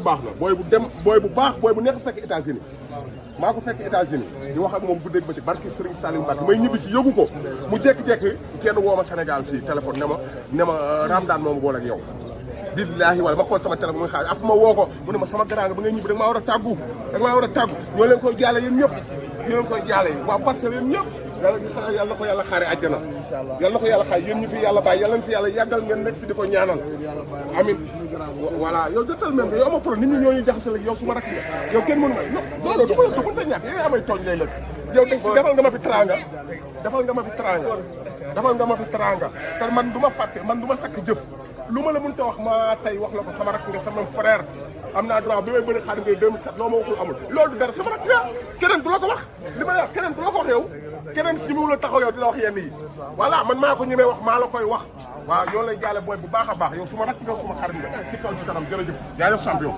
baax la booy bu dem booy bu baax booy bu nekk fekk États-Unis maa ko fekk États-Unis di wax ak moom bu dégg ba ci barki Serigne Salim Mbacke may ñibbi si yóbbu ko mu jékki-jékki kenn woo ma Sénégal fii téléphone ne ma Ramadane moom boole ak yow billaahi wala ma xool sama téléphone muy xaar après ma woo ko mu ne ma sama grand ba ngay ñibbi da nga maa war a tàggu ñoo leen koy jaale yéen ñëpp ñoo leen koy jaale waa Parcelles yéen ñëpp yàlla na ko yàlla xaare àjjana yàlla na ko yàlla xaare yéen ñu fi yàlla bàyyi yàlla na fi yàlla yàggal ngeen nekk fi di ko ñaanal amin voilà yow jotal même yow ama pro nit ñi ñoo ñu jaxasal ak yow su ma rakk yow kenn mënu ma non du mënta ñàkk yow amay tooñ lay lëg yow def si defal nga ma fi teranga te man du ma fàtte man du ma sakk jëf lu ma la mënta wax ma tey wax la ko sama rakk nga sama frère am naa droit bi may bëri Khadim Gueye 2007 loo ma waxul amul loolu du dara sama rakk nga keneen du la ko wax li may wax keneen du la ko wax yow keneen ñi mu la taxaw yow di la wax yenn yi voilà man maa ko ñi may wax maa la koy wax waaw yow lay jaale booy bu baax a baax yow su ma rakk nga suma xarit nga ci kaw ci kanam jërëjëf jaajëf champion